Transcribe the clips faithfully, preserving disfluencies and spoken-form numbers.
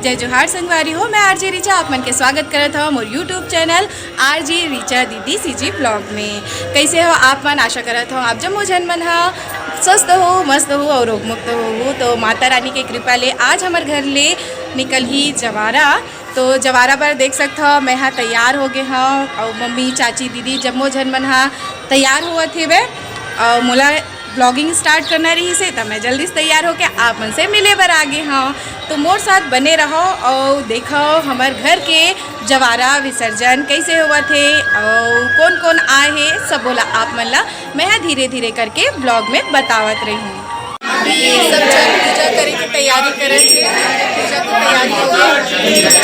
जय जोहार संगवारी हो, मैं आरजे रिचा आप मन के स्वागत करत हव मोर YouTube चैनल आरजे रिचा दीदी सीजी ब्लॉग में। कैसे हो आप मन? आशा करत हव आप जम्मो झन मन ह स्वस्थ हो, मस्त हो और रोगमुक्त हो। तो माता रानी के कृपा ले आज हमर घर ले निकलही जवारा। तो जवारा बर देख सकत हव, मैं ह तैयार हो गे हव और मम्मी, चाची, दीदी जम्मो झन मन ह तैयार होवत हेवे। और मोला ब्लॉगिंग स्टार्ट करना रहिस हे, त मैं जल्दी से तैयार होके आप मन से मिले बर आ गे हव। तो मोर साथ बने रहो और देखो हमर घर के जवारा विसर्जन कैसे होवत हे और कौन कौन आए हे, सब बोला आप मन ला मैं ह धीरे धीरे करके ब्लॉग में बतावत रही। अभी सब जन पूजा करे के तैयारी करत हे, पूजा के तैयारी हो गई।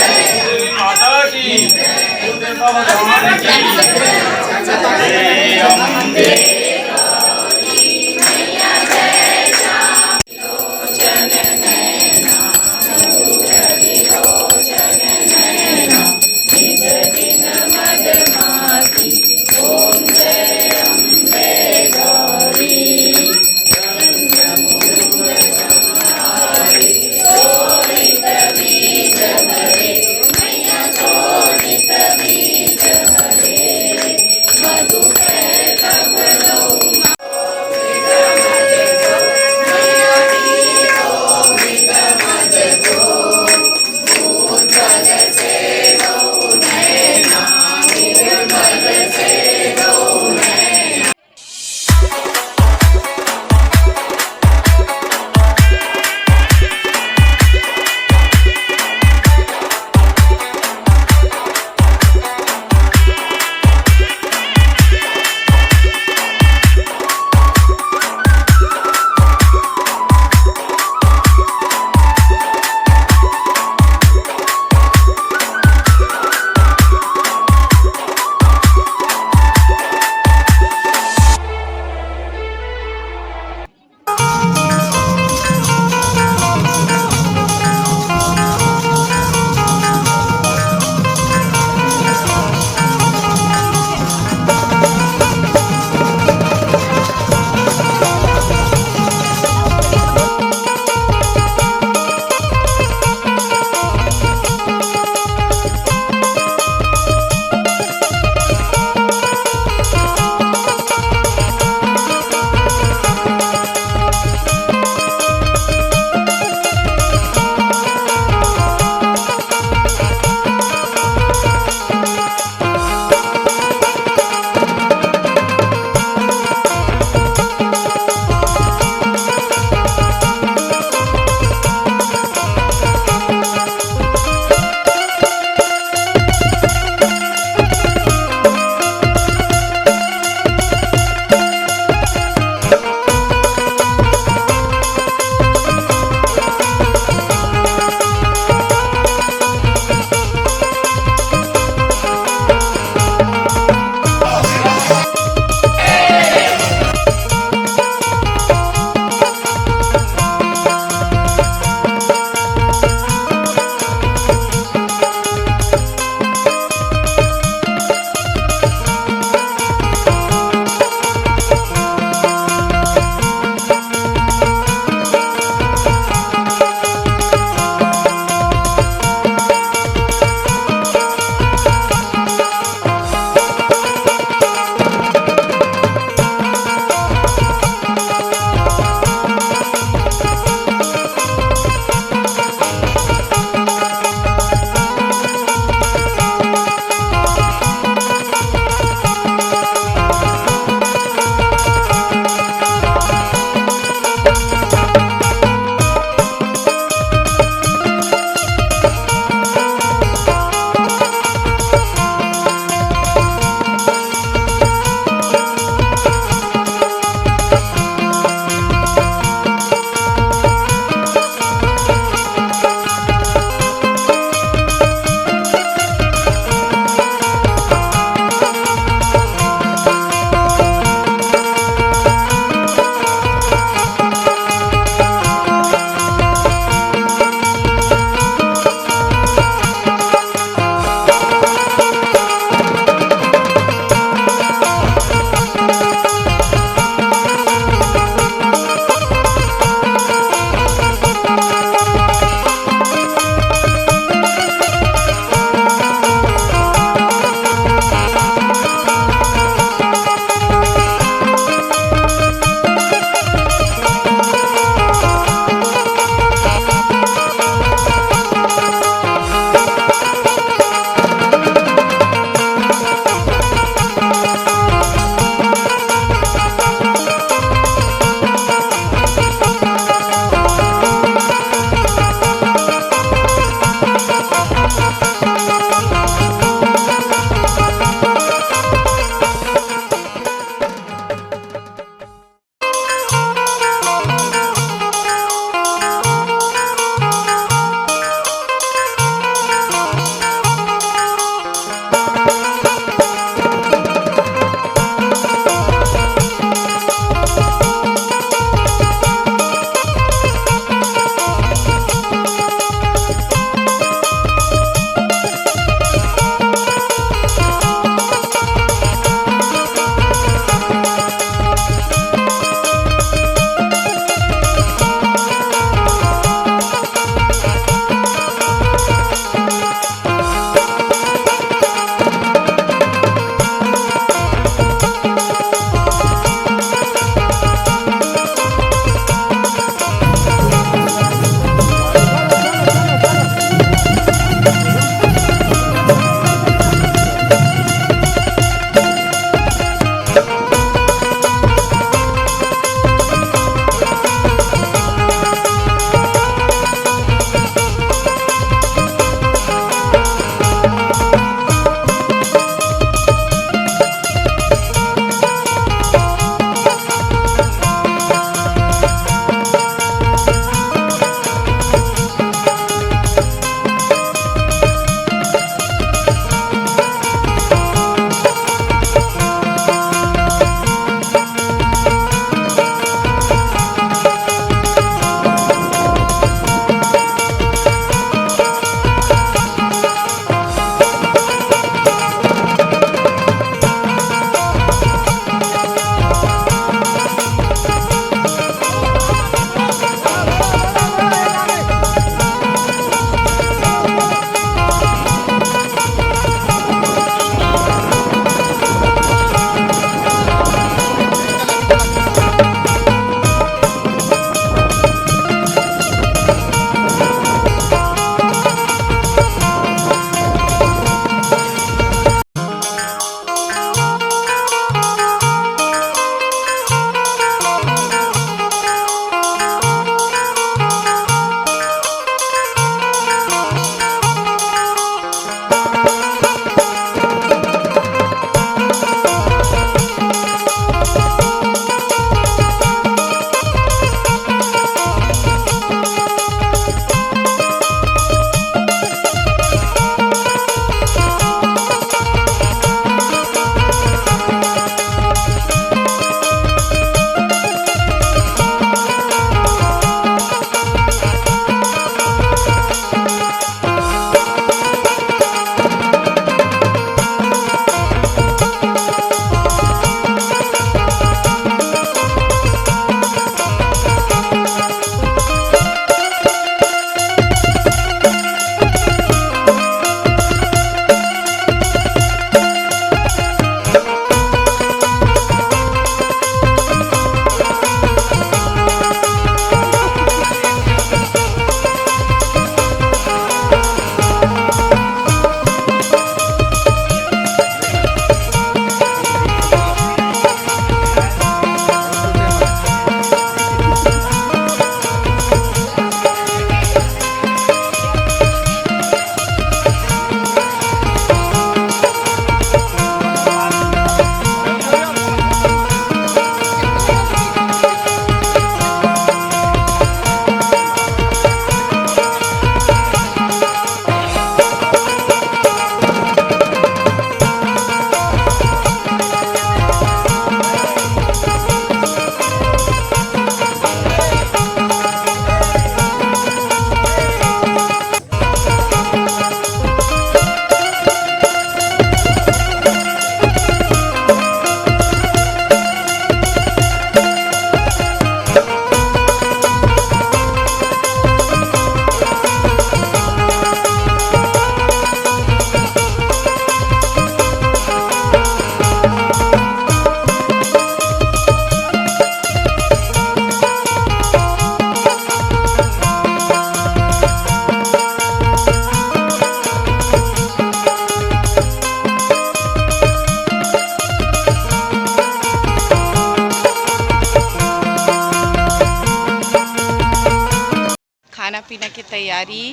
तैयारी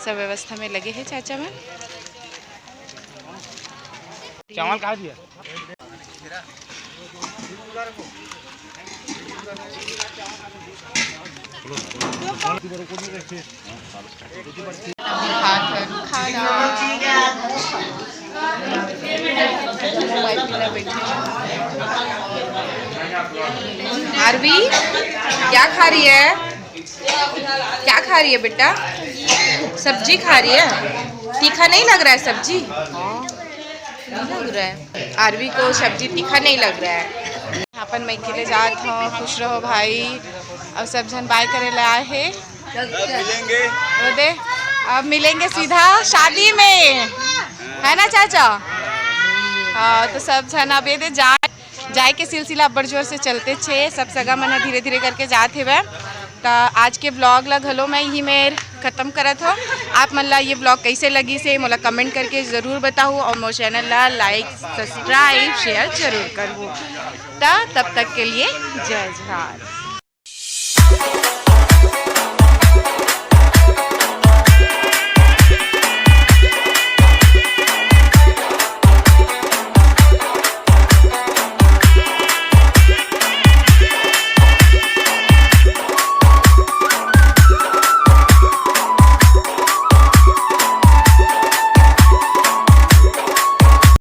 सब व्यवस्था में लगे हे चाचा मन। चावल कहाँ दिया? खाना। आरवी, क्या खा रही है? क्या खा रही है बेटा? सब्जी खा रही है। तीखा नहीं लग रहा है सब्जी? हाँ, नहीं लग रहा है। आरवी को सब्जी तीखा नहीं लग रहा है। अपन मैं अकेले जात हूँ। खुश रहो भाई। अब सब झन बाय करे ला आए हे। मिलेंगे। वो दे, अब मिलेंगे सीधा शादी में, है ना चाचा? हाँ, तो सब झन अब ये दे जाए जाए के सिलसिला अब्बड़ जोर से चलते छे, सब सगा मन ह धीरे-धीरे करके जात हेवय। त आज के vlog ला घलो मैं इही मेर खतम करत हव। आप मन ला ये vlog कइसे लगिस हे, मोला comment करके जरूर बताहू अउ मोर channel ला like, subscribe, share जरूर करहू। त तब तक के लिए जय जोहार।